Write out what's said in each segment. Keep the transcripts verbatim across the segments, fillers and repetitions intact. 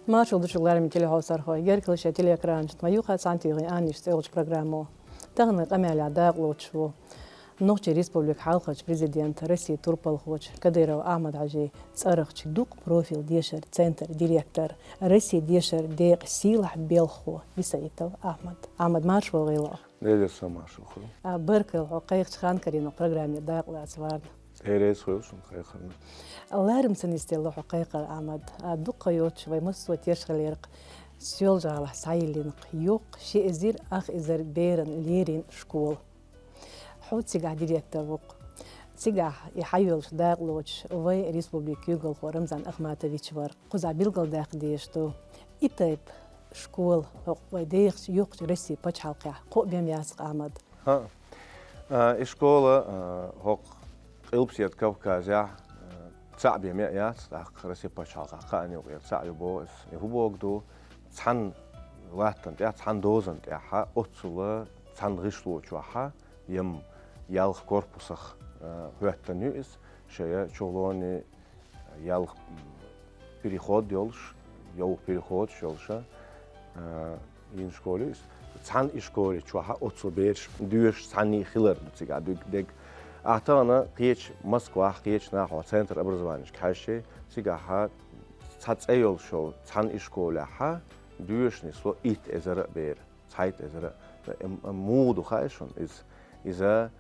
Маршал ду шуьга, лерам телехьовсархой. Геркалаш я телеэкранаш тӀа ма юха цхьаьнатӀехьа «Анниш» цӀе йолчу программо. Тахана къамел ян дакъалоцуш ву Нохчийн Республикин хьалхарчу президента, Россин турпалхочу Кадыров Ахьмад-Хьаьжин цӀарахчу дукха профил дешаран центран директор, Россин дешаран декъан сийлахь белхахо Исаитов Ахьмад. Ахьмад, марша вогӀийла. Делера сан маршалла хуьлда. А, баркалла хьо кхайкхачу ханкарийна программе дакъалаца варна. Церейс хуьлда шуна кхайкхарна. Лерам ца нисделла хьо кхайкхар, Ахьмад. А, дукха йоцуш вай массо а тешхиларх, Соьлжа-ГӀалахь схьайиллина йоккха ши эзар ах эзар беран лерина школа. Хьо цигахь директор ву-кх. Цигахь и хьайоьллуш дакъалоцуш вайн республикан куьйгалхо Рамзан Ахматович вара. Кхузахь билгалдаккха дезаш ду, и тайпа школа хӀокху вай дехачу, йоккхачу Россин пачхьалкхехь кхоъ бен ма яц-кх, Ахьмад. ХӀаъ. А, и школа, а, хӀокху Къилбаседа Кавказехь, а, цхьаъ бен ма яц, тӀаккха Россин пачхьалкхехь кхаанна юкъера цхьаъ ю боху иза. И хӀун бохург ду, цхьана латтана тӀехь, цхьана дозанна тӀехь, оццула цхьана гӀишло чохь, ям ялх корпусах, а, хӀоьттина ю иза, шайн чулоне ялх, м, переход йолуш, йовха переходаш йолуш, а, йина школа ю иза. Цхьана и школа чохь оццул бераш доьшуш цхьаьний хилар ду цигахь дерг. Ахь тахана кхечу Москвахь, кхечу нахах центр образованешка хьаьжча, цигахь цхьа цӀе йолуш йолу цхьана и школехь доьшуш нисло итт эзар а бер, цхьайтта эзар а. М-, м-, муха ду хаьий шуна иза? Иза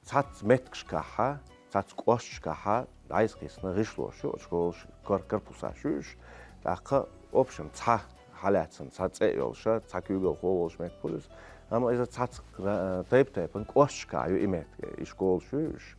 цхьацца меттигашкахь, цхьацца кӀошташкахь дӀасакхиссина гӀишлош ю, оцу школаш кор-, корпусаш ю уьш. ТӀаккха, в общем, цхьа хьалаьцна, цхьа цӀе а йолуш, цхьа куьйгалхо а волуш меттиг хуьлу иза. Амма иза цхьацца, э, тайп-тайпана кӀошташкахь ю и меттиг, и школаш ю уьш.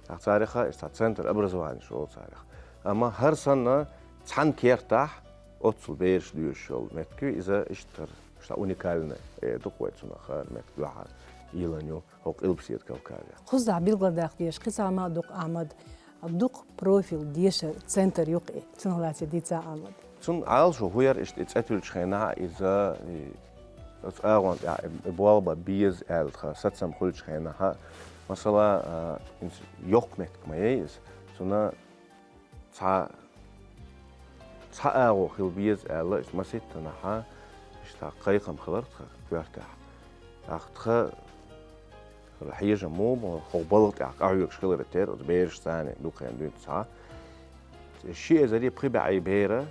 ТӀаккха царах иза цхьа центр образованеш олу царах. Амма хӀара санна цхьана кертахь оццул бераш доьшуш йолу меттиг ю, иза иштта хӀара, иштта уникальный, э, ду-кх вай цунах, хӀара меттиг дуьхьал йиллина ю. ХӀокху Къилбаседа Кавказехь. Кхузахь билгалдаккха дезаш кхин цхьа ма ду-кх, Ахьмад, дукха профил дешаран центр ю-кх и. Цунах лаьцна дийца, Ахьмад. Цунна Ӏалашо хӀун яра, иштта и цӀе туьллучу хенахь иза, и, оцу агӀонна тӀехь и, и болх бан беза аьлла тхан сацам хуьлучу хенахь, масала, а, иза йоккха меттиг ма яй иза. Цунна цхьа, цхьа агӀо хила беза аьлла, иза маситтанахь, иштта кхайкхам хилар тхан коьртехь. ТӀаккха тхан хьежам муха бу, хӀокху балха тӀехь къахьоьгуш хилар терра, оцу берашца дукха хан дуьйна цхьа. Ши эзаре пхи бӀе бер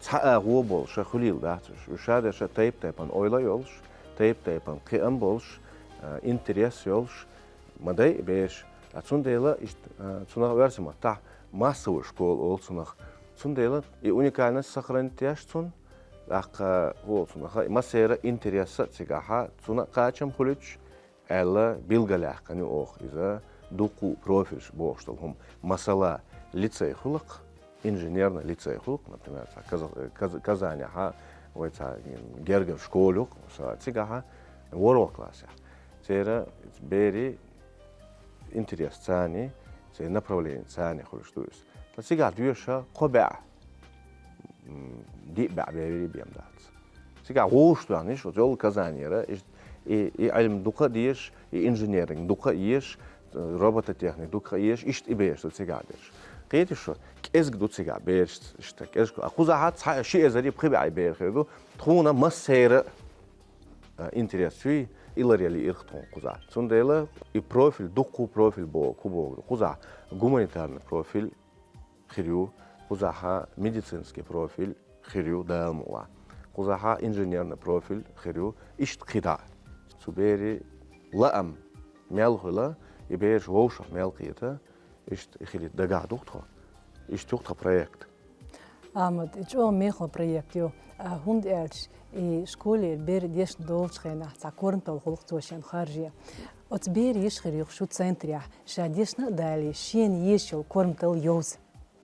цхьа агӀо болуш хуьлийла дац уьш. Уьш шадерш тайп-тайпана ойла а йолуш, тайп-тайпана кхиам а болуш, а, интерес а йолуш, ма дай и бераш. А цундела иштта, а, цунах оьрсийн маттахь массовая школа олу цунах. Цундела и уникальность сохранить еш цунна, тӀаккха хӀун олу цунах, и массеран интересс а цигахь, цунна а кхачам хуьлуьйтуш, аьлла билгалъяьккхина ю оха иза дуккха профилш бохуш долу хӀума. Масала, лицей хуьлу-кх, инженерный лицей хуьлу-кх, например, цхьа Каза-, Каза-, Казанехь вай цхьа гергара школа ю-кх, масала, цигахь ворхӀалгӀа классехь. Церан берийн интерес царний, церан направление царний хуьлуш ду иза. Ткъа цигахь доьшуш кхо бӀе, м, диъ бӀе берийн бен дац. Цигахь вовшах доьгӀна йиш, оцу йолу Казанера, и, и, и Ӏилма дукха а дезаш, и инженеринг дукха а езаш, робототехник дукха а езаш, иштта и бераш ду цигахь берш. Кхетий шу, кӀезиг ду цигахь бераш, иштта кӀезиг. А кхузахь цхьа ши эзаре пхи бӀе бер хир ду, тхуна массеран а, интерес юй, и ларъяла ирх тхуна кхузахь. Цундела и профиль, дуккха профиль боху, кху боху. Кхузахь гуманитарный профиль хир ю, кхузахь медицинский профиль хир ю, Дала мукъ лахь. Кхузахь инженерный профиль хир ю, иштта кхидӀа. Цу берийн лаам мел хуьла, и бераш вовшах мел кхета, иштта и хилийта дагахь ду-кх тхо. Иштта ю-кх тхан проект. Ахьмад, и чӀогӀа мехала проект ю, а, хӀунда аьлча и школера бер дешна долчу хенахь цхьа корматалла хуьлу-кх цо шен харжа. Оцу берийн йиш хир ю-кх шун центрехь, ша дешна а далий, шена езаш йолу корматалла йовза.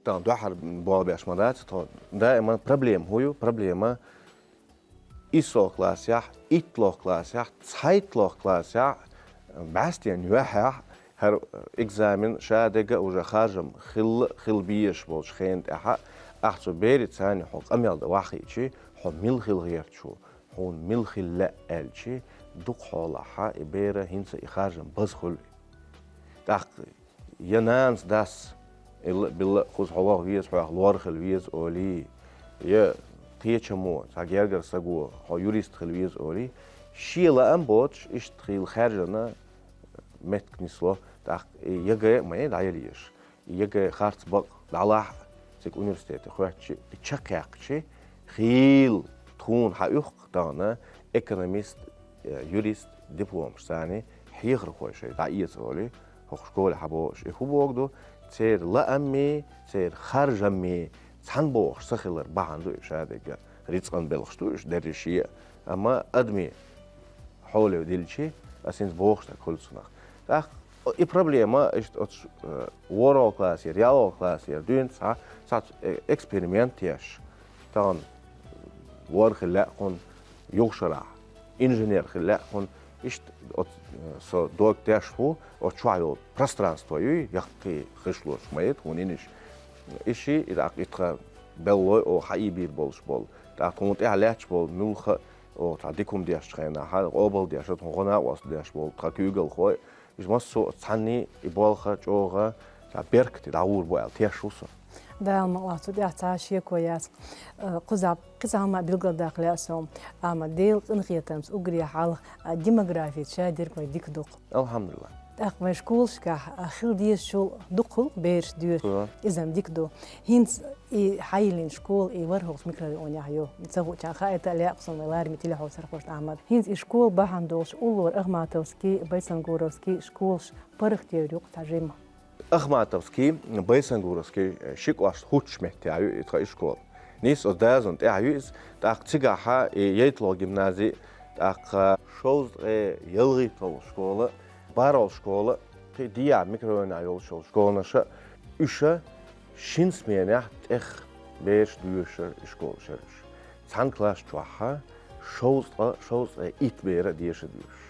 Тахана дуьххьара болх беш ма дац тхо. Даиман проблема хӀун ю? Проблема иссолгӀа классехь, итталгӀа классехь, цхьайтталгӀа классехь, бӀаьстенан юьххьехь, хӀара экзамен ша дерг а уже харжам хилла, хила безаш болчу хенан тӀехь, ахь цу берийн царна хьо къамел дан вахийчи, хьо мила хила гӀерташ ву, хьуна мила хила лаьа аьлчи, дукха хьолахь и бер хӀинца и харжам база хуьлу. ТӀаккха я нанас, дас илла а билла а кхуза хьо ваха веза, хьох лор хила веза олий, Я кхечамо, цхьа гергара саго, хьо юрист хила веза олий, шен лаам боцуш, иштта хийла хаьржина меттиг нисло, тӀаккха и ЕГЭ ма е дӀаяла езаш. И ЕГЭ харц бакъ дӀалахь а, цига университете хоьттучи, и чекхъяьккхичи, хийла тхуна хьаоьху тахана экономист, э, юрист, дипломаш царна хьехархой шайн дӀаэца олий, хӀокху школе хьабогӀуш. И хӀун боху ду, церан лааммий, церан харжаммий цхьаьна бохуш ца хилар бахьана ду и шадерг а. Рицкъан белхаш ду уьш дерриш а. Амма адамийн хьоле дилчи, ас хӀинца бохуш дерг хуьлу цунах. ТӀаккха и проблема иштта оцу, э, ворхӀалгӀа классера, ялхалгӀа классера дуьйна цхьа, цхьа, э, эксперимент еш. Тахана лор хила лаьа кхунна юха шарахь, инженер хила лаьа кхунна. Иштта оцу, э, со дог тешна ву, оцу чохь йолу пространство юй, яккхий хишлош ма яйта хӀунда йинаш. И ши, и тӀаккха и тхан беллой оха хьаийбийр болуш болу. ТӀаккха тхуна тӀехь лаьтташ болу муьлхха а оха цхьа дика хӀума дешчу хенахь, къобал деш, тхуна гӀо-накъост деш болу тхан куьйгалхой. Иза массо а цхьанний и болх чӀогӀа цхьа беркате дӀагӀур бу аьлла теш ву со. Дала ма вац, цу тӀехь цхьа шеко яц. Э, кхузахь кхин цхьа хӀума билгалдаккха лаьа со, амма Делан къинхетамца уггаре хьалха, а, демографи шадерг вайн дика ду-кх. Алхьамдулиллах. ТӀаккха вайн школашкахь, а, хила дезачул дукха хуьлу бераш доьшуш, иза-м дика ду. ХӀинца и хьайиллина школа и ворхӀалгӀачу микрорайонехь ю. Ца хуучарна хаийта а лаьа-кх суна вайн лараме телехьо сархошна Ахьмад. ХӀинца и школа бахьана долуш уллора Ахматовский, Байсангуровский школаш паргӀатъер ю-кх цхьа жимма. Ахматовский, Байсангуровский ши кӀошт хӀуттучу меттехь ю и тхан и школа. Нийсса оцу дазанна тӀехь ю иза, тӀаккха цигахь и ялхалгӀа гимнази, тӀаккха шовзткъе ялхитталгӀа школа, бархӀалгӀа школа, кхин дӀа микрорайонехь йолуш йолу школанаша, уьш шина сменехь тӀех бераш доьшуш и школаш яра уьш. Цхьана класс чохь шовзткъа, шовзткъе итт бер а деша доьшуш.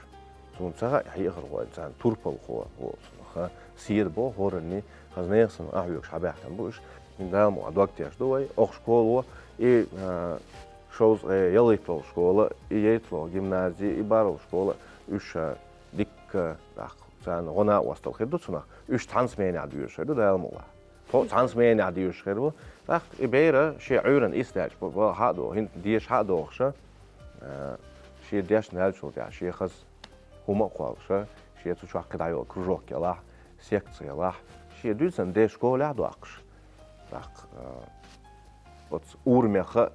Суна ца хаьа, хьехархойн царна турпалхо волу цунах, седа боху хӀоранний, хаза нехан санна ахьоьгуш хьабаьхкина бу уьш. ХӀинца Дала мукъ лахь дог теш ду вай, оха школо, и, а, шовзткъе ялхитталгӀа школа, и ялхалгӀа гимнази, и бархӀалгӀа школа, уьш, а, дикка, тӀаккха царна гӀо-накъосталла хир ду цунах, уьш цхьана сменехь доьшуш хир ду, Дала мукъ лахь. Тхо цхьана сменехь доьшуш хир ву. ТӀаккха и бер шен Ӏуьйранна исдаьлча, б-, б-, хьа а доху, хӀинца деша хьа а дохуша, а, шен дешна даьллачул тӀаьхьа шен хаза хӀума а кхоллуша, шен цу чохь кхидӀа йолу кружок ялахь, секци ялахь, шен дуьззина де школехь а доккхуш. ТӀаккха, а, оцу урамех а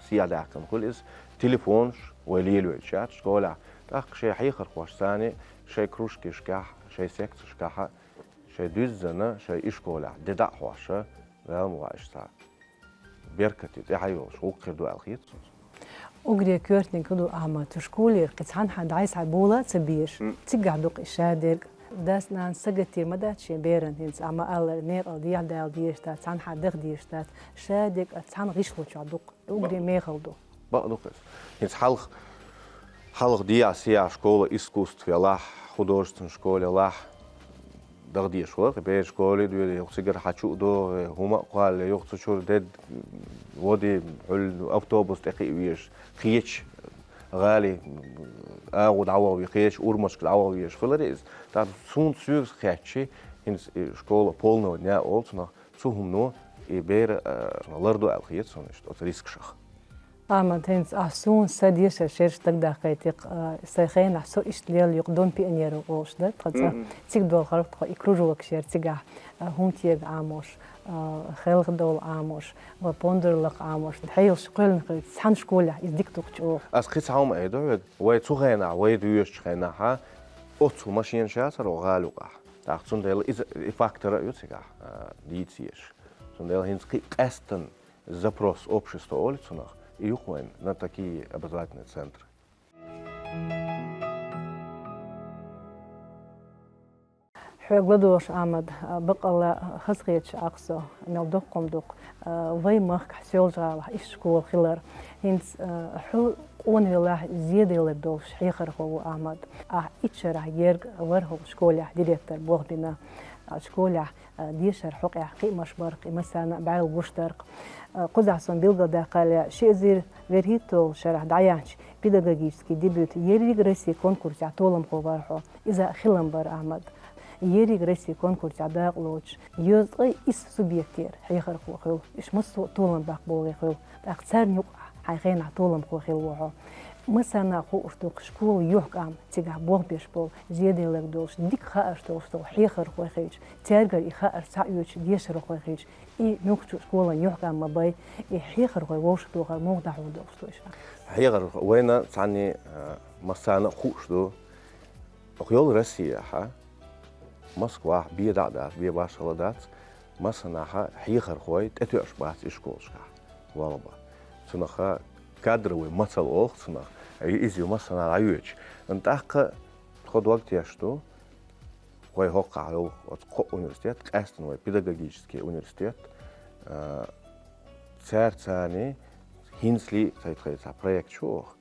сехьадаьккхина хуьлу иза, телефонаш вай лелавелча яц школехь. ТӀаккха шайн хьехархошцаний, шайн кружкишкахь, шайн секцишкахь а, шайн дуьззина, шайн ишколехь де дӀа а хьоша, Дала мукъ лахь, иштта цхьа беркате тӀаьхьа йолуш гӀуллакх хир ду аьлла хета суна. Уггаре коьртаниг хӀун ду, Ахьмад, цу школера кхин цхьанхьа дӀай-схьай бола а ца безаш, цигахь ду-кх и шадерг. Дас-нанас сагатдийр ма дац шен беран хӀинца, Ахьмад, аллара, некъал дехьа дала дезаш дац, цхьанхьа даха дезаш дац, шадерг а цхьана гӀишло чохь ду-кх. Уггаре мехала ду. Бакъ ду-кх иза. ХӀинца хьалха, хьалха дехьа-сехьа школа искусств ялахь, художественный школа ялахь, даха дезаш вара, кхин бераш школе а доьду, юха цигара хьачу а догӀу, хӀума а кхолла, юха цу чуьра дед, води, хьуьлла автобус тӀе кхиа везаш, кхечу гӀали агӀо дӀаваха ве-, кхечу урмашка дӀаваха везаш хиларе иза. ТӀаккха суна соьгахь хаьттича, хӀинца и школа полного дня олу цунах, цу хӀумано и бер, а, лардо аьлла хета суна иштта оцу рискашах. Ахьмад, хӀинца ахь суна сан дешаран шераш дагадаккхийтира, а, сайн хенахь со иштта лелла ю-кх Дом пионеров олуш дара тхан цӀа. Цига долу хӀара тхо и кружокаш яра цигахь, а, хӀума теган Ӏамош, а, хелхадовла Ӏамош, ва пондар лакха Ӏамош. Хьелаш кхоьллина хилча, цхьана школехь иза дика ду-кх чӀогӀа. Ас кхин цхьа хӀума айдо хьоьга, вай цу хенахь, вай доьшучу хенахь, оццу машенаш яцара оха гӀала юкъахь. ТӀаккха цундела иза и фактор а ю цигахь, а, дийца езаш. Цундела хӀинца кхин а къаьсттина запрос общества олу цунах, и ю-кх вайн на такие образовательные центры. Хьоьга ладогӀуш, Ахьмад, баккъалла хазахеташ Ӏа-кх со, мел доккха хӀума ду-кх, вайн махкахь, Соьлжа-ГӀалахь, иштта школа хилар. ХӀинца хьо къонаделлехь, зеделларг долуш хьехархо ву, Ахьмад. Ахь итт шарахь герга ворхӀалгӀа школехь директор болх бина. Школехь а, дешаран хьокъехь кхиамаш бар-кх, и массарна а бӀаьрла гуш дара-кх. А, кхузахь суна билгалдаккхале, ши эзар ворхӀитталгӀа шарахь дӀаяьхьначу педагогический дебют ерриг Россин конкурсехь толамхо вара хьо. Иза хилам бара, Ахьмад. Еррига Россе конкурсехь дакъа лоцуш, йоьзткъе исс субъектера хьехархо хуьлу, уьш массо а толам баккха болу хуьлу, тӀаккха царна юкъахь хьайн хенахь толамхо хилла ву хьо. Массарна а хууш ду-кх школан юьхькӀам, цигахь болх беш болу, зеделларг долуш, дика хаарш долуш долу хьехархой хилча, цаьргара и хаар схьаоьцуш дешархой хилча, и муьлххачу школан юьхькӀам ма бай, и хьехархой вовшах тохар муха дӀахьулдолуш ду иштта. Хьехархой вайна цхьанне, а, массарна а хууш ду. Оха йолу Россехь, Москвахь бен дӀа а дац, бен башхалла дац, массанхьа хьехархой тӀетоьуш бац ишколашкахь, валла бан. Цунах кадровый мацалла олу цунах, и иза ю массанхьа дӀайоьдуш. Амма тӀаккха тхо дог теш ду, вай хӀокхахь йолу оцу кхо университет, къаьсттина вай педагогический университет, а, цаьрца цхьаьний хӀинцале а тхайн, тхайн цхьа проект ю оха,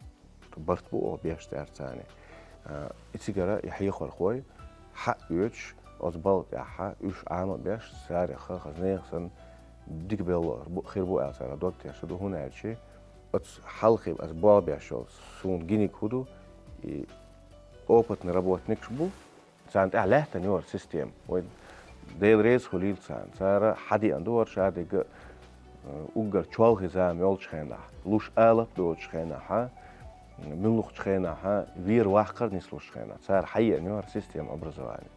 барт бу оха беш цаьрца цхьаьний. А, и цигара и хьехархой схьаоьцуш, оцу балха тӀехь уьш Ӏама а беш, царах хаза нехан санна дика белла бу, хир бу аьлла цара дог теш ду, хӀунда аьлча оцу хьалхе аса болх беш йолу суна гиниг хӀун ду, и опытный работникаш бу, царна тӀехь лаьттина ю хӀара система. Вай Дела реза хуьлийла царна. Цара хьадеана ду хӀара шадерг а, уггар чолхе зама йолчу хенахь, луш алапа доцучу хенахь, муьлххачу хенахь, вер-ваккхар нислуш хенахь. Цара хьаеана ю хӀара система образования.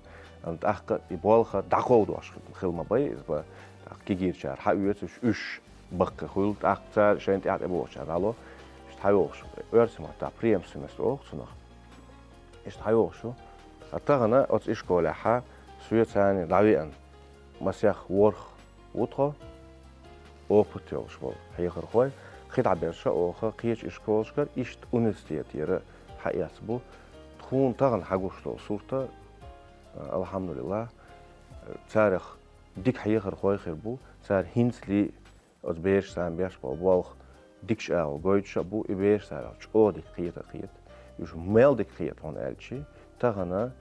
Амма тӀаккха и болх дӀакховдош хила ма бай иза бан, тӀаккха кегийрачара схьаоьцуш, уьш баккхий хуьлу, тӀаккха цара шайна тӀаьхьа тӀебогӀучара дӀало, иштта схьайогӀуш, оьрсийн маттахь преемственность олу цунах. Иштта схьайогӀуш ю. Ткъа тахана оцу ишколехь соьца цхьаьний дӀавеана масех ворхӀ ву тхо, опыт йолуш болу хьехархой. Кхин дӀа берш а оха кхечу ишколашкара, иштта университетера схьаэцна бу. Тхуна тахана схьагуш долу сурт а, алхьамдулиллахӀ, царах дика хьехархой хир бу, цара хӀинцале а оцу берашца беш болу болх дикачу агӀор гойтуш а бу, и бераш царах чӀогӀа дика кхета а кхета. Уьш мел дика кхета, хӀунда аьлча тахана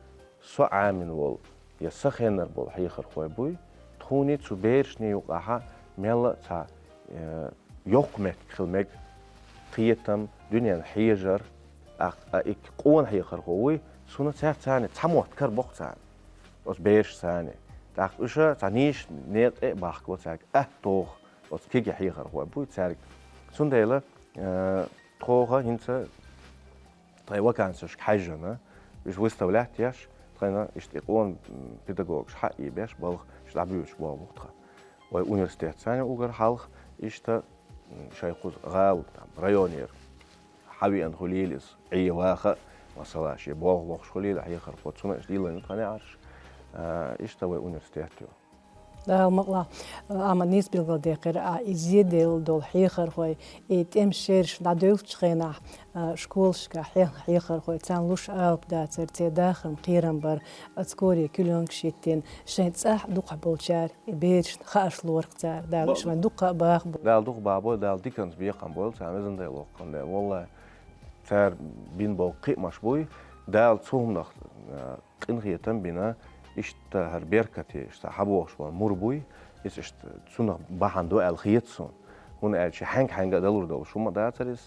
со Ӏамийна волу я сан хеннара болу хьехархой буй, тхуний цу берашний юкъахь мелла а цхьа, э, йоккха меттиг хила мега, кхетам, дуьненна хьежар, а, а и къона хьехархо вуй, цунна цаьрца цхьаьний цхьа мотт карабо-кх царна оцу берашца цхьаьний. ТӀаккха уьш цхьа нийса некъа тӀе а бахка цаьрга атта тоху оцу кегий хьехархой буй цаьрга. Цундела, э, тхо хӀинца тхайн вакансешка хьаьжжина, уьш выставлять еш, тхайна иштта и къона, м, педагогаш схьаийбеш, балха иштта дӀабоьдуш болу бу-кх тхан. Вай университетца цхьаьний уггар хьалха, иштта, м, шайн кхуза гӀала, там, районера схьавеана хуьлийла иза, Ӏе ваха а, масала, шен болх лохуш хуьлийла хьехархо, цунна иштта диллина ю тхан неӀарш. А, иштта вай университет ю. Дала мукъ лахь, Ахьмад, нийса билгалдаьккхира ахь, и зеделла долу хьехархой, и тӀеман шераш дӀадевллачу хенахь, а, школашкахь хье-, хьехархой, царна луш алапа дацара, церан дахаран кхерам бара, а, цкъа а кулёнкаш йиттина, шайн цӀахь дукхахболчара и берашна хаарш лору-кх цара, Дала уьш вайн дуккха а бахабойла. Дала дукха бахабойла, Дала диканца бекхам бойла царна, везан Дела, воккха Дела. Валлахь, цара бина болу кхиамаш буй, Дала цу хӀуманах, а, къинхетам бина, иштта хӀара беркате, иштта схьабогӀуш болу мур буй, иза иштта цунах бахьана ду аьлла хета суна. ХӀунда аьлча хьаьнга-хьаьнга а далур долуш хӀума дацара иза,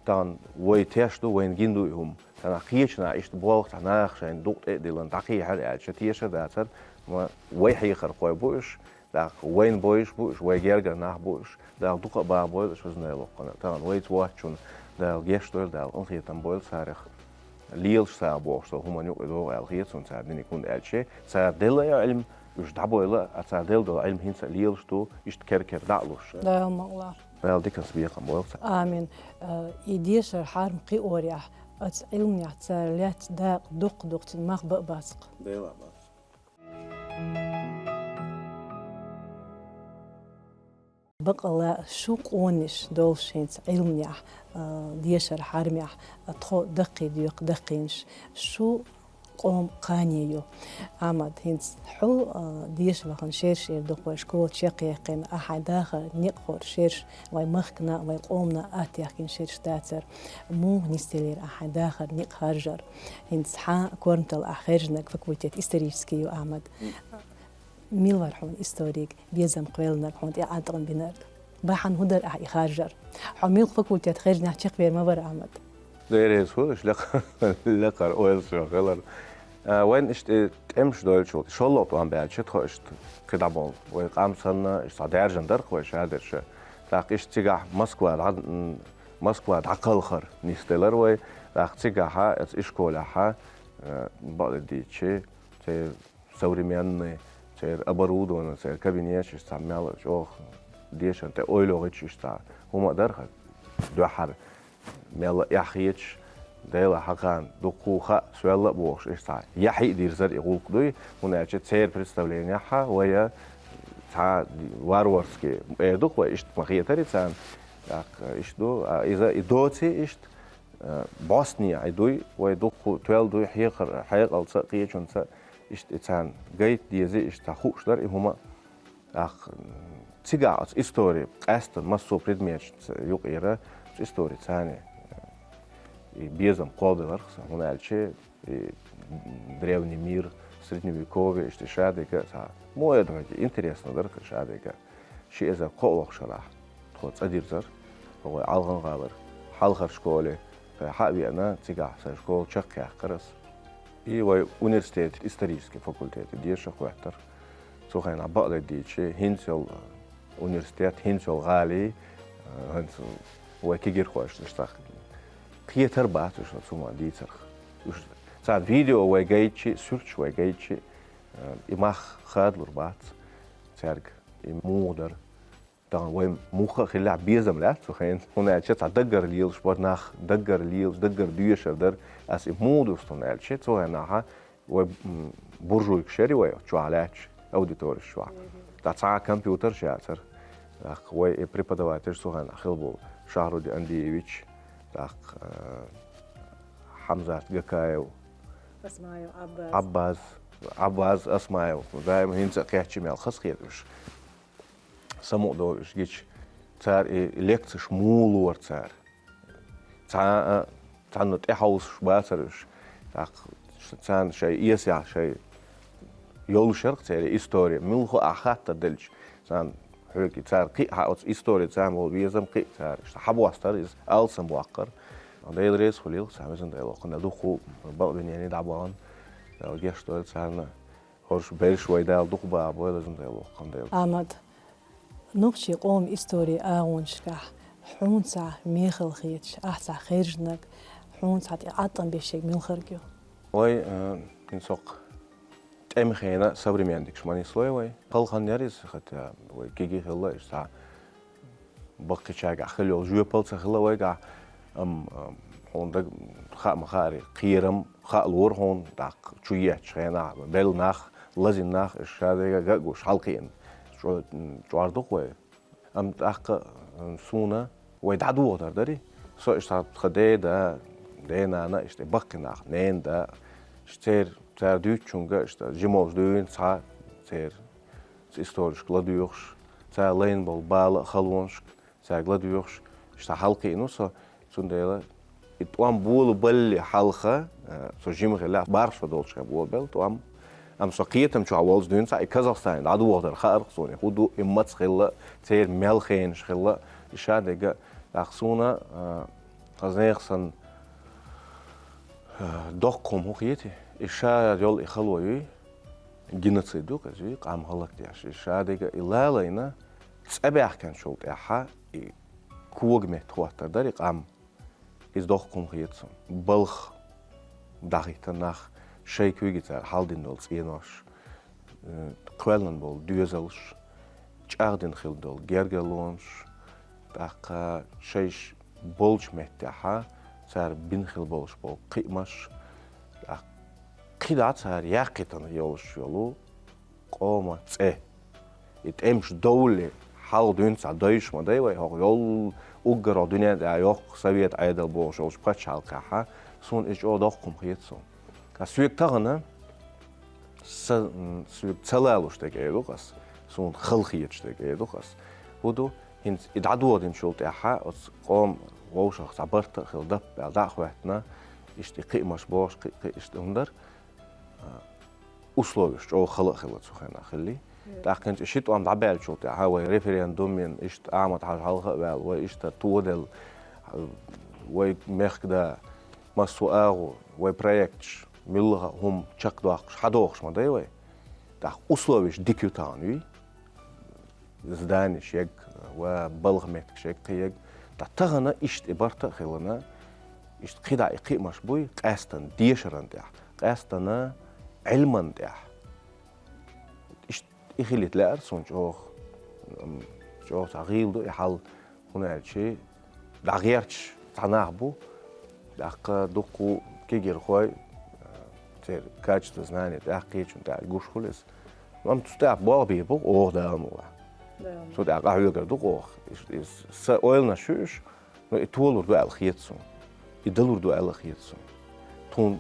тахана вай теш ду, вайна гина ду и хӀума. Тахана кхечу наха иштта болх цхьа наха шайна дукъ тӀе а диллина дӀакхехьара аьлча, теша а дацара, ма вай хьехархой бу уьш, тӀаккха вайна бойуш бу уьш, вай гергара нах бу уьш. Дала дукха а бахабойла уьш, везан Дела, воккха Дела. Тахана вайца воцчунна Дала гечдойла, Дала къинхетам бойла царах. Лелаш сагӀа бохуш долу хӀуманна юкъа догӀу аьлла хета суна цара диниг, хӀунда аьлча цара делла а Ӏилма, уьш дӀабойла, а цара делла долу Ӏилма хӀинца а лелаш ду, иштта кер-кер дӀа а луш. Дала мукъ лахь. Дала диканца бекхам бойла царна. Амин. Э, и дешар хьарма кхиорехь, оцу Ӏилманехь цара лаьцна дакъа дуккха-дуккха, цуьнан мах бан а бац-кх. Дела бац. Бакъалла шу къонаш долуш хӀинца Ӏилманехь, а, дешар хьармехь, а, тхо даккхий доьху даккхийнаш. Шу къоман кхане ю. Ахьмад, хӀинца хьо, а, деша вахана шераш эр ду-кх вай школа чекхъяьккхина, ахьа хьайн дахар некъахь шераш, вай махкана, вай къомана аттаяьккхина шераш дацара. Муха нисделира ахьа хьайн дахар некъ харжар? ХӀинца хьан корматалла ахь хаьржинарг факультет исторический ю, Ахьмад. Мила вара хьуна историг безам кхоьллинарг, хьуна тӀе Ӏаткъам бинарг? Бахьана хӀун дара ахьа и харжар? Хьо муьлхха факультет хаьржинехь чекхвер ма вара, Ахьмад? Дерриг хӀуш лекха-, лекхара ойла шо хилар. А, вайн иштта тӀемаш дойлачул, шоллагӀа тӀом баьлча, тхо иштта кхидӀа болу. Вай къам санна, иштта цхьа даьржина дара вай шадерша. ТӀаккха иштта цигахь Москва дӀа, м, Москва дӀакхалхар нисделар вай. ТӀаккха цигахьа, оцу ишколехьа, э, бакъдерг дийцича, церан современный, церан оборудование, церан кабинеташ, иштта цхьа мел чӀогӀа дешан тӀе ойла йохуьйтуш, иштта цхьа хӀума а дара хӀара дуьххьара. Мелла эхь хеташ, Дела хьакхана дуккха а хаьа, соьлла а бохуш, иштта цхьа яхьий а дирзара и гӀуллакх дуй, хӀунда аьлча церан представлениехьа вай цхьа варварский эр ду-кх вай, иштта ма хетара царна. ТӀаккха иштта ду, а иза и доций иштта, а, бӀостанехьа и дуй, вай дуккха а тоьлла дуй, хьекхар-, хьекъалца а, кхечунца а, иштта и царна гайта дезий, иштта цхьа хууш дара и хӀума. ТӀаккха, м, цигахь оцу истори, къаьстина массо а предметашца юкъера, оцу истори царна, э, и безам кхолладелара-кх сан, хӀунда аьлча и древний мир, средневековье, иштта шадерг а цхьа, мо а дохуьйтий, интересно дара-кх шадерг а. Ши эзар кхоалгӀачу шарахь тхо цӀа дирзара, хӀокху ӀалгӀан-гӀалара хьалхара школе, тхо хьа а веана, цигахь сан школа чекхъяьккхира ас. И вай университет, исторический факультете деша хӀоьттира. Цу хенахь бакъдерг дийцича, хӀинца йолу университет, хӀинца йолу гӀалий, а, хӀинца вай кегийрхошна иштта кхетар бац уьш цу ма дийцарх. Уьш царна видео вай гайтчи, суьрташ вай гайтчи, а, и мах хадалур бац цаьрга, и муха дара. Тахана вай муха а хиллехь безам лаьтта цу хенахь, хӀунда аьлча цхьа даггара лелаш бара нах, даггара лелаш, даггара доьшур дара. Ас и муха дусту хӀунда аьлча, цу хенахьа вай, м, буржуйкаш яри вай чохь лаьтташ, аудитореш чохь. Ткъа цхьа а компьютерш яцара. ТӀаккха вай и преподавательш цу хенахь хилла болу Шахрудин Андиевич, тӀаккха, э, Хьамзат Гакаев, Асмаев Аббас. Аббас, Аббас Асмаев. Даим хӀинца а кхеччи мел хазахета уьш. Самукъадолу уьш гича, цара и лекцеш муха лора цара. Цхьа а, цхьанна тӀехьовсуш бацара уьш. ТӀаккха царна шайн эсехь, шайн йолуш яра-кх церан истори. Муьлхха а хаттар делча, царна хьоьга цара кхин а хьан оцу истори царна болу безам кхин а цара иштта хьабостара иза, алсам боккхара. Дела реза хуьлийла-кх царна, везан Дела, кхунна дуккха а бакъдинене дӀабахана, Дала гечдойла царна. ХӀорш берш вай Дала дукха баха бойла, везан Дела, воккхан Дела. Ахьмад, нохчийн къоман историн агӀонашкахь хьуна цхьа мехала хеташ, ахь цхьа хержанарг, хьуна цхьа тӀе Ӏаттам беш ерг мила хирг ю? Вай, э, хӀинца хӀокху тӀеман хенан современникаш ма нислой вай. Халханна яра иза, хотя вай кегий хилла, иштта цхьа баккхийчаьргахь хилла йолу жоьпалла ца хилла вайгахь, амма, ам, хьуна даг хаа ма хаара, кхерам хаа лора хьуна, тӀаккха чу еттачу хенахь, белла нах, лазийна нах, иштта шадерг а гуш хьалакхиъна. ЧӀо-, чӀор ду-кх вай. Амма тӀаккха, ам, суна вай дӀадохадар дарий. Со иштта тхан деда, ден-нана, иштта баккхий нах, ненан да, иштта церан, цара дуьйцучуьнга, иштта жималлаш дуьйна цхьа церан, цу историшка ладоьгӀуш, цара лайна болу бала а, халонашка, цаьрга ладоьгӀуш, иштта хьалакхиъна ву со, цундела и тӀом болабаллале хьалха, э, со жима хилла, бархӀ шо долчу хенахь болабелла тӀом. Амма со кхетам чохь волчу дуьйна цхьа и Казахстане дӀадохадар хаьара-кх суна, и хӀун ду, и маца хилла, церан мел хенаш хилла, и шадерг а. ТӀаккха суна, э, хаза нехан санна, э, доккха хӀума хӀун хетий, и ша йолу и хало юй, геноцид ду-кх иза, юй, къам хӀаллакдеш. И шадерг а и лалайна, цӀа баьхкинчул тӀаьхьа и кога метта хӀоттар дара и къам. Иза доккха хӀума хета суна. Балха дӀахӀиттина нах, шайн куьйга цара хьалдина долу цӀенош, э, кхоьллина болу доьзалш, чӀагӀдина хилла долу гергарлонаш, тӀаккха шайша болчу меттехьа цара бина хилла болуш болу кхиамаш, тӀаккха кхидӀа цара яьккхийтина йолуш йолу къоман цӀе. И тӀемаш довлале, хьалха дуьйна цхьа дойуш ма дай вай, хӀокху йолу уггаро дуьнен тӀехь йоккха совет Ӏедал бохуш йолчу пачхьалкхехьа, суна иза чӀогӀа доккха хӀума хета суна. Ткъа соьга тахана са-, м, соьга ца лалуш дерг эр ду-кх ас, суна хала хеташ дерг эр ду-кх ас. ХӀун ду, хӀинца и дӀадоладинчул тӀаьхьа оцу къоман вовшах цхьа барт а хилла, даппа аьлла дӀа а хӀоьттина, иштта и кхиамаш бохуш, кхин, кхин иштта хӀума дара. А, условиеш чӀогӀа хала а хилла цу хенахь хиллий. ТӀаккха хӀинца и ши тӀом дӀабаьллачул тӀаьхьа вай референдум йина, иштта Ахьмад-Хьаьжа хьалха а ваьлла, вай иштта тоделла, вай мехкда массо а агӀо, вай проекташ, муьлхха хӀума чакхдоккхуш, хьадохуш ма дай вай. ТӀаккха условеш дика ю тахана, вий? Зданеш ягга ва балха меттигаш ягга, кхин ягга. ТӀаккха тахана иштта и барт а хилана, иштта кхидӀа и кхиамаш буй, къаьстана дешаран тӀехь, къаьстана Ӏилман тӀехь. Иштта и хилийта лаьара суна чӀогӀа, м, чӀогӀа цхьа гӀийла ду и хьал, хӀунда аьлча дӀагӀерташ цхьа нах бу, тӀаккха дуккха кегийрхой, церан качество, знание тӀаккха кхечун тӀаккха гуш хуьлу иза. Амма цу тӀаккха болх бийр бу оха, Дала мукъ лахь. Цу тӀаккха къахьоьгур ду оха. Иза, иза сан ойланаш ю уьш, но и толур ду аьлла хета суна. И далур ду аьлла хета суна. Тхуна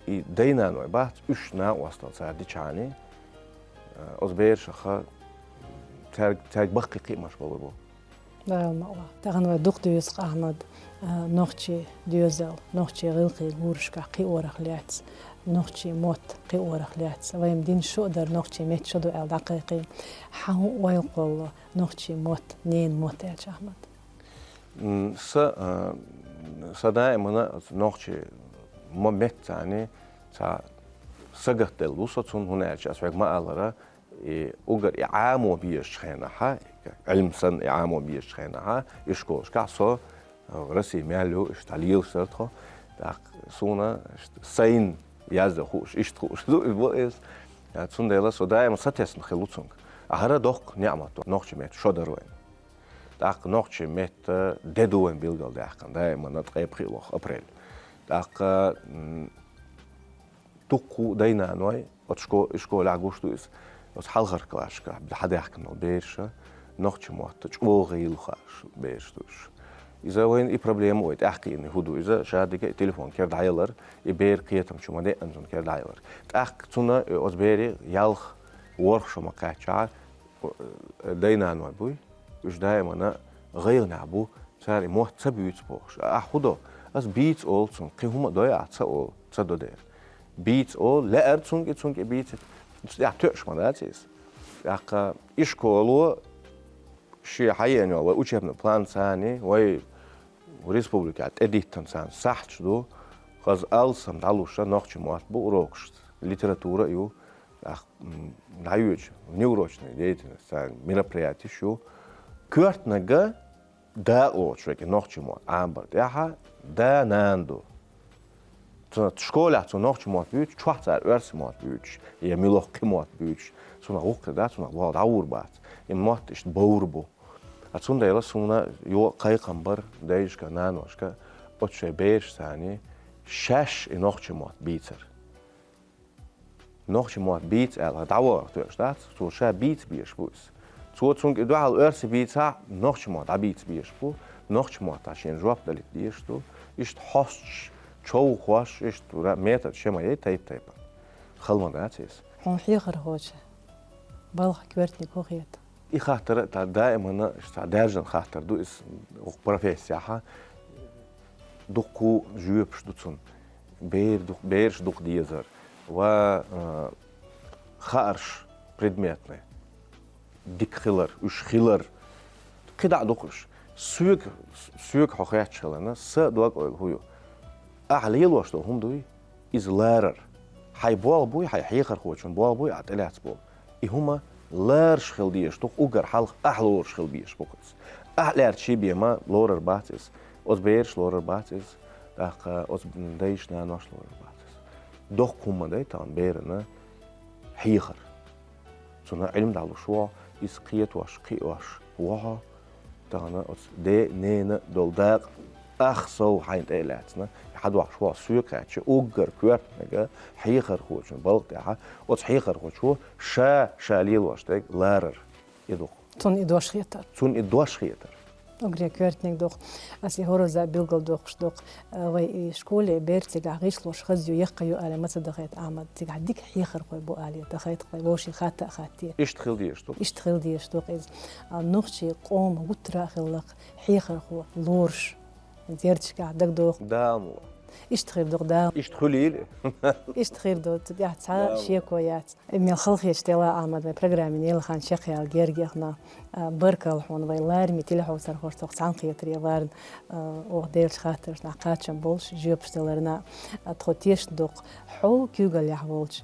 и дай-наной бац, уьш накъостал цара дичахьана, а, оцу берашха цаьрга, цаьрга баккхий кхиамаш балур бу. Дала мукъ лахь. Тахана вай дукха доьзу, Ахьмад, а, нохчийн доьзал, нохчийн гӀиллакхийн гурашкахь кхиорах лаьцна, нохчийн мотт кхиорах лаьцна. Вайн дин шо а дара, нохчийн меттан шо ду аьлла дӀакхайкхийна. Хьан хӀун ойла кхоллало нохчийн мотт, ненан мотт аьлча, Ахьмад? М, са, а, са даимана нохчийн мо-, меттаца цхьа сагатделла ву со цунна, хӀунда аьлча ас хьоьга ма-аллара, и уггар и Ӏамо безачу хенахь, Ӏилма санна и Ӏамо безачу хенахь, ишколашкахь со, а, Россия мел ю, иштта лелаш дара тхо. ТӀаккха суна иштта сайн яздан хууш, иштта хууш ду и бо иза. А, цундела со даима сатесна хилла ву цуьнга. А хӀара доккха неӀмат ду, нохчийн меттан шо дара вайн. ТӀаккха нохчийн меттан де ду вайн билгалдаьккхина, даимана ткъе пхиъ лоха апрель. ТӀаккха, м, дуккха дай-наной, оцу шко-, школехь гуш ду иза, оцу хьалхара классашкахь хьадаьхкина болу бераша нохчийн мотт чӀогӀа гӀийла хууш бераш ду уьш. Иза вайна и проблема вай тӀаьхкхиъна хӀун ду иза, ша дика и телефон кера дӀаялар, и бер кхетам чу ма деъна цунна кера дӀаялар. ТӀаккха цунна, э, оцу берийн ялх, ворхӀ шо ма кхаьчча, э, дай-наной буй, уьш даимана гӀайгӀанехь бу, цара и мотт ца буьйцу бохуш. Ахь хӀун до? Ас бийца олу цунна, кхин хӀума а дой ахь ца олу, ца до дера. Бийца олу, лаьара цунга и, цунга и бийца. Цу тӀехь тоьуш ма дац иза. ТӀаккха ишколо шен хьаеана йолу вай учебный план царна, вай республикехь тӀедиттина царна сахьташ ду, хаза алсам дӀалуш нохчийн мотт бу урокашца, литература а ю, тӀаккха, м, дӀайоьдуш внеурочная деятельность, царна мероприятеш ю. Коьртаниг дакъалоцуш верг и нохчийн мотт Ӏамбар тӀехь да-нана ду. Цунах школехь цо нохчийн мотт буьйцуш, чохь цара оьрсийн мотт буьйцуш, я муьлхха кхин мотт буьйцуш, цунах гӀуллакх хир дац, цунах болх дӀагӀур бац. И мотт иштта бовр бу. А цундела суна йо-, кхайкхам бар дайшка, наношка, оцу шайн берашца царна шаьш и нохчийн мотт бийцар. Нохчийн мотт бийца аьлла, дӀавахар тоьуш дац, цо ша бийца безаш бу иза. Цо цунга и дуьхьал оьрсийн бийцахь, нохчийн мотт дӀабийца безаш бу, нохчийн маттахь шена жоп далийта дезаш ду. Иштта хьосташ, човхош, иштта ра-, метод шен ма яй тайп-тайпана. Хала ма дац иза. Хьуна хьехархочун балха коьртаниг хӀун хета? И хаттар а, та даимана, иштта даьржина хаттар ду иза, хӀокху профессехь дуккха жоьпаш ду цунна. Бер ду-, бераш дукха дезар ва, а, хаарш предметный дика хилар, уьш хилар. КхидӀа а дукха уьш. Соьга, соьга хьо хетташ хиларна, сан дог-ойла хӀун ю? Ахьа лелош долу хӀума дуй? Иза ларар. Хьайн болх буй, хьайн хьехархочун болх буй, ахьа тӀелаьцна болу. И хӀума лараш хила дезаш ду-кх, уггар хьалха ахьа лоруш хила безаш бу-кх иза. Ахьа лаьрча шен бен ма лорар бац иза. Оцу бераш лорар бац иза. ТӀаккха оцу дайша, наноша лорар бац иза. Доккха хӀума ма дай тахана берана хьехар. Цунна Ӏилма дӀалуш ву хьо, иза кхетош, кхиош ву хьо. Тахана оцу ден, ненан долу дакъа ах сов хьайна тӀе а лаьцна, хьадохьуш ву хьо соьга хаьттича, уггар коьртаниг хьехархочун балха тӀехь, оцу хьехархочо ша, ша лелош дерг ларар. И ду-кх. Цунна и дош хетар. Цунна и дош хетар. Уггаре коьртаниг ду-кх. Ас и хӀоразза билгалдоккхуш ду-кх. Вай и школе бер цигахь гӀишлош хаза ю, яккха ю аьлла ма ца дахийта, Ахьмад, цигахь дика хьехархой бу аьлла дахийта-кх вай, вовшийн хатта а хатте. Иштта хила дезаш ду-кх. Иштта хила дезаш ду-кх иза. А, нохчийн къоман гуттара а хилла-кх хьехархо лоруш. Зердашкахь дагадогӀу. Дала мукъ лахь. Иштта хир ду-кх, Дала. Иштта хуьлийла. Иштта хир ду, цу тӀехь цхьа шеко яц. Мел халахеташ делахь, Ахьмад, вай программин ялханна чакхъяла герга яхна, а, баркалла хьуна, вай лараме телехьовсархошца цхьаьнакхетаре варна, а, оха деллачу хаттаршна кхачам болуш, жоьпаш даларна, а, тхо тешна ду-кх хьо куьйгаллехь волчу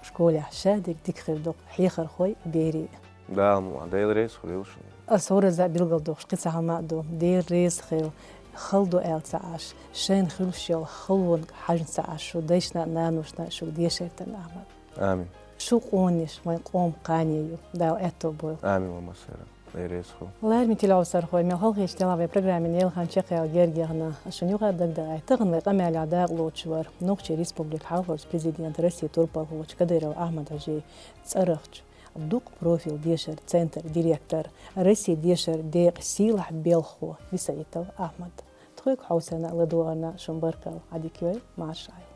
школехь ша дерг дика хир ду-кх хьехархой, берий. Дала мукъ лахь, Дела реза хуьлийла шуна. Ас хӀоразза а билгалдоккхуш кхин цхьа хӀума а ду, Дела реза хуьлда, хала ду аьлла ца Ӏаш, шайна хуьлуш йолу халонга хьажна ца Ӏаш, шун дайшна а, наношна а шуьга дешар тан, Ахьмад. Амин. Шун къонанаш вайн къоман кхане ю, Дала аьтто бойла. Амин, ва массара. Дела реза хуьлда. Лараме телехьовсархой, мел халахеташ делахь, вай программин ялханна чакхъяла герга яхна, ас шуна юха дагадеъча, тахана вай къамелехь дакъалоцуш вара Нохчийн Республикин хьалхарчу президентан, Россин турпалхочун Кадыров Ахьмад-Хьаьжин цӀарахчу дукха профилан дешаран центран директор, Россин дешаран декъан сийлахь белхахо Бисаитов Ахьмад. Тхоьга хьовсарна а, ладогӀарна а шуна баркалла, Ӏадика йойла, марша Ӏайла.